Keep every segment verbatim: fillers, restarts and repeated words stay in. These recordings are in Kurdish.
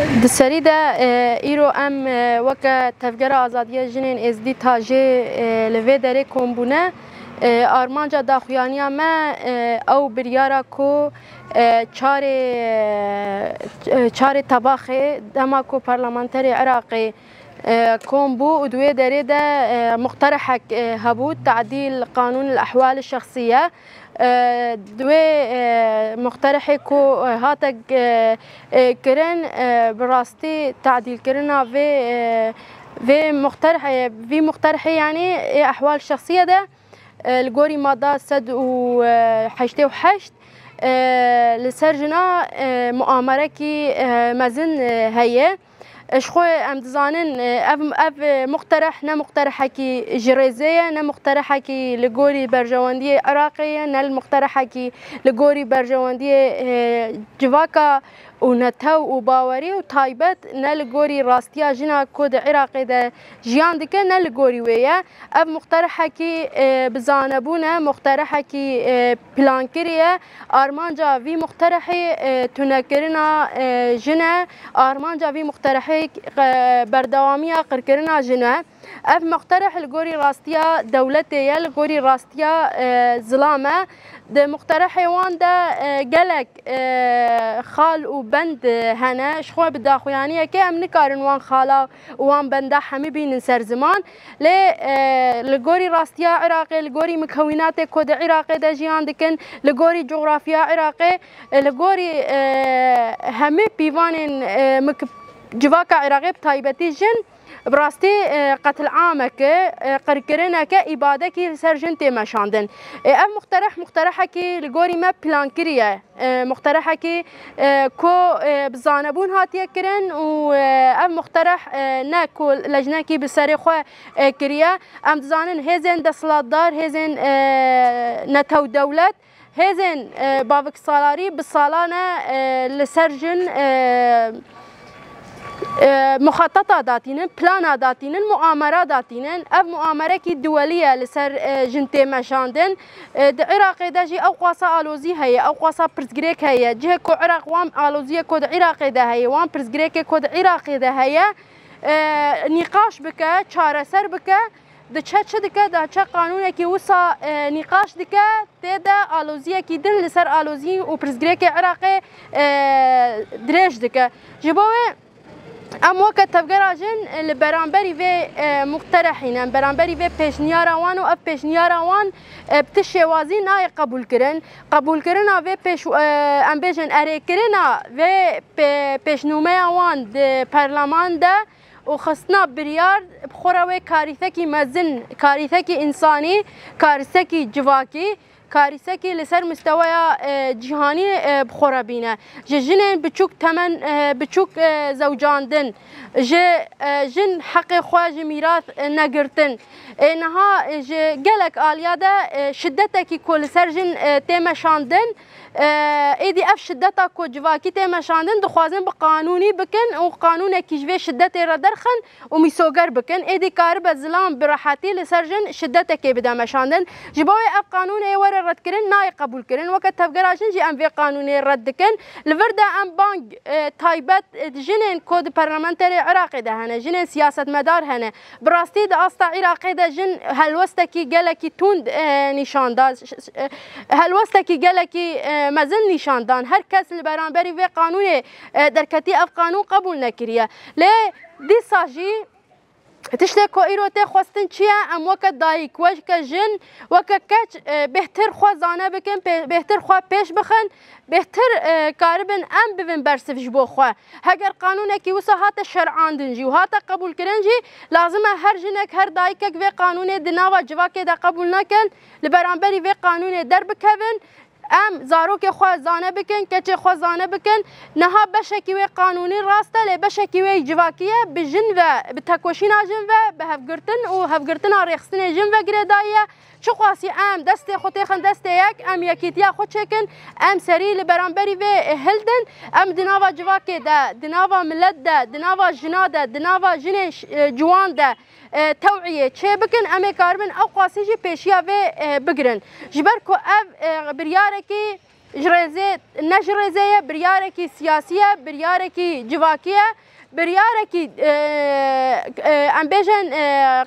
Di serî de, e, îro em, e, weke Tevgera Azadiya Jinên Êzidî Tajê, e, li vê derê kom bûne. E, armanca daxuyaniya me, e, ew biryara ku, e, çarê, e, çarê tebaxê dema ku parlamenterê Iraqê, e, kom bû û di wê derê de, e, muqterehek, e, hebû, tadîl qanûn el ehwal şexsî ye. E, di wê, e, muqterehê ku, e, hate, e, e, kirin, e, bi rastî tadîlkirina vê, e, vê muqterehê, vî muqterehê, yanî ê ehwal şexsî ye de, e, li gorî mada sed û heştê û heşt, e, li ser jina, e, muamerekî, e, mezin, e, heye. Ji xwe em dizanin, e, ev, ev, e, muqtereh ne muqterehekî ji rêzê ye, ne muqterehekî li gorî berjewendiyê Iraqê ye, ne li muqterehekî li gorî berjewendiyê, e, civaka û netew û bawerî û taybet ne li gorî rastiya jina ku di Iraqê de jiyan dike, ne li gorî wê ye. Ev muqterehekî, e, bi zanebûn e, muqterehekî, e, plankirî ye. Armanca vî muqterehê, e, tunekirina, e, jin e. Armanca vî muqterehê, e, berdewamiya qirkirina jin e. Ev muqtereh li gorî rastiya dewletê ye, li gorî rastiya, e, zilam e. Di muqterehê wan de, e, gelek, e, xal û bend hene. Ji xwe bi daxuyaniyekê em nikarin wan xala û wan benda hemî bînin ser ziman. Lê, e, li gorî rastiya Iraqê, li gorî mikewînatê ku di Iraqê de jiyan dikin, li gorî coxrafiya Iraqê, e, li gorî, e, hemî pîvanên, e, mik-, civaka Iraqê, bi taybetî jin, bi rastî, e, qetilamek e, e, qirkirineke îbadekî li ser jin tê meşandin. E, ev muqtereh, muqterehekî li gorî me plankirî ye. E, muqterehekî, e, ku, e, bi zanebûn hatiye kirin û, e, ev muqtereh, e, ne ku lejnekî bi serê xwe, e, kiriye. Em dizanin hêzên desthilatdar, hêzên, e, netew dewlet, hêzên, e, baviksalarî bi salan e, e, li ser jin, e, e, muxatata datînin, plana datînin, muamera datînin. Ev muamerekî duwelî ye li ser, e, jin tê meşandin. E, di Iraqê de jî ew qasa alozî heye, ew qasa pirsgirêk heye. Cihê ku Iraq wan aloziyê ku di Iraqê de heye, wan pirsgirêkê ku di Iraqê de heye, e, nîqaş bike, çareser bike, diçe çi dike, diçe qanûnekî wisa, e, nîqaş dike, tê de aloziyekî din li ser alozî û pirsgirêkê Iraqê, e, dirêj dike. Ji bo wê em weke tevgera jin li beramberî vê, e, muqterehî ne, beramberî vê pêşniyara wan û ev pêşniyara wan, e, bi ti şêwazî nayê qebûlkirin. Qebûlkirina vê pêş-, e, em bêjin erêkirina vê pê-, pêşnûmeya wan di perleman de û xistina biryar bi xwe re wê karîsekî mezin, karîsekî însanî, karîsekî civakî, karîsekî li ser misteweya, e, cîhanî, e, bi xwe re bîne. Ji jinên biçûk temen, e, biçûk, e, zewcandin, ji, e, jin heqê xwe ji mîras, e, negirtin. Ê niha, e, ji gelek aliya de, e, şiddetekî ku li ser jin, e, tê meşandin, e, êdî ev şiddeta ku civakî tê meşandin, dixwazin bi qanûnî bikin û qanûnekî ji vê şiddetê re derxin û mîsoger bikin. Êdî karibe zilam bi rehetî li ser jin şiddetekê bide meşandin. Ji bo wê ev qanûnê were redkirin, nayê qebûlkirin. Weke tevgera jin jî em vê qanûnê red dikin. Li vir de em bang, e, taybet, e, jinên ku di parlamenterê Iraqê de hene, jinên siyasetmedar hene. Bi rastî di asta Iraqê de jin helwestekî gelekî tund, e, nîşan da, ş-, ş-, e, helwestekî gelekî, e, mezin nîşan dan. Her kes li beramberî vê qanûnê, e, derketî, ev qanûn qebûl nekiriye. Lê dîsa jî tiştê ku îro tê xwestin çi ye? Em weke dayik, weke jin, weke keç, e, bêhtir xwe zane bikin, pê-, bêhtir xwe pêş bixin, bêhtir, e, karibin em bibin bersiv ji bo xwe. Heger qanûnekî wisa hate şer'andin jî û hate qebûlkirin jî, lazim e her jinek, her dayikek vê qanûnê di nava civakê de qebûl nekin, li beramberî vê qanûnê derbikevin. Em zarokê xwe zane bikin, keçê xwe zane bikin. Niha beşekî wê qanûnî rast e, lê beşekî wê civakî ye, bi jin ve, bi tekoşîna jin ve, bi hevgirtin û hevgirtina rêxistinê jin ve girêdayî ye. Çiqasî em destê xwe têxin destê yek, em yekîtiya xwe çêkin, em serî li beramberî vê hildin, em di nava civakê de, di nava milet de, di nava jina de, di nava jinên ş-, e, ciwan de, e, tewiyê çêbikin, em ê karibin ew qasî jî pêşiya vê, e, bigirin. Ji ber ku ev, e, biryarekî ji rêzê, ne ji rêzê ye, biryarekî siyasî ye, biryarekî civakî ye, biryarekî, e, e, em bêjin, e,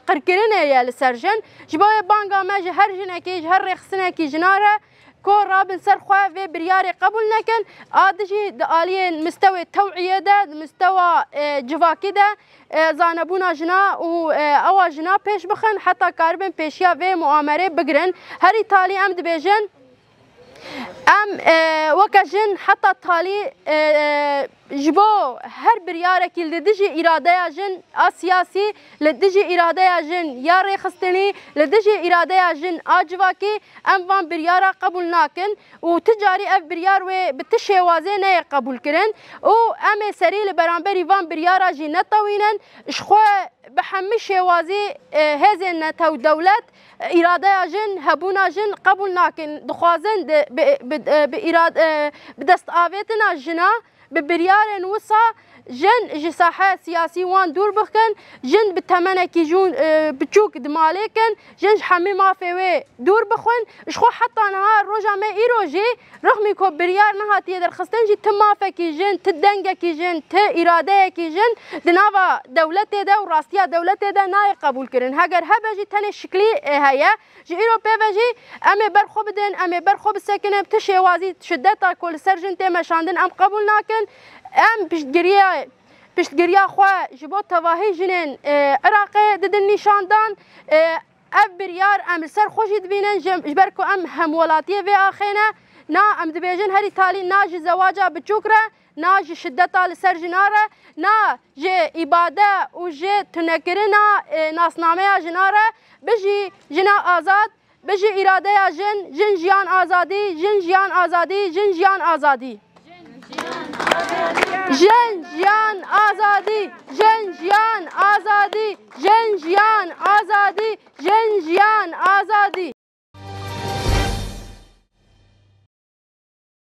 qirkirinê ye li ser jin. Ji bo wê banga me ji her jinekî, ji her rêxistinekî jina re, ku rabin ser xwe vê biryarê qebûl nekin, a dijî di aliyên mistewê tewiyê de, di mistewa, e, civakî de, e, zanebûna jina û, e, ewa jina pêş bixin, heta karibin pêşiya vê muamerê bigirin. Herî talî em dibêjin, em, e, weke jin heta talî, e, ji bo her biryarekî li dijî îradeya jin a siyasî, li dijî îradeya jin ya rêxistinî, li dijî îradeya jin a civakî, em van biryara qebûl nakin û ti carî ev biryar wê bi ti şêwazê neyê qebûlkirin û em ê serî li beramberî van biryara jî netewînin. Ji xwe bi hemî şêwazî, e, hêzên netew dewlet, e, îradeya jin, hebûna jin qebûl nakin. Dixwazin di, bi, bi, e, bi îrad-, e, bi destavêtina jina, bi biryarên wisa jin ji sahe siyasî wan dûr bixin, jin bi temenekî jûn, e, biçûk di malê kin, jin ji hemî mafê wê dûr bixwin. Ji xwe heta niha roja me îro jî, rixmî ku biryar nehatiye derxistin jî, ti mafekî jin, ti dengekî jin, ti îradeyekî jin di nava dewletê de û rastiya dewletê de nayê qebûlkirin. Heger hebe jî tenê şiklî, e, heye. Ji îro pê ve jî em ê ber xwe bidin, em ê ber xwe bisekinin, bi ti şêwazî şideta ku li ser jin tê meşandin em qebûl nakin. Em piştgiriya, piştgiriya xwe ji bo tevahî jinên, e, Iraqê didin nîşandan. E, ev biryar em li ser xwe jî dibînin, ji, ji ber ku em hemwelatiyê vê axê ne. Na, em dibêjin herî talî na ji zewaca biçûk re, na ji şideta li ser jina re, na ji îbade û ji tunekirina, e, nasnameya jina re. Bijî jina azad, bijî îradeya jin, jin jiyan azadî, jin jiyan azadî, jin jiyan azadî. Jin jiyan azadî, jin jiyan azadî, jin jiyan azadî, jin jiyan azadî.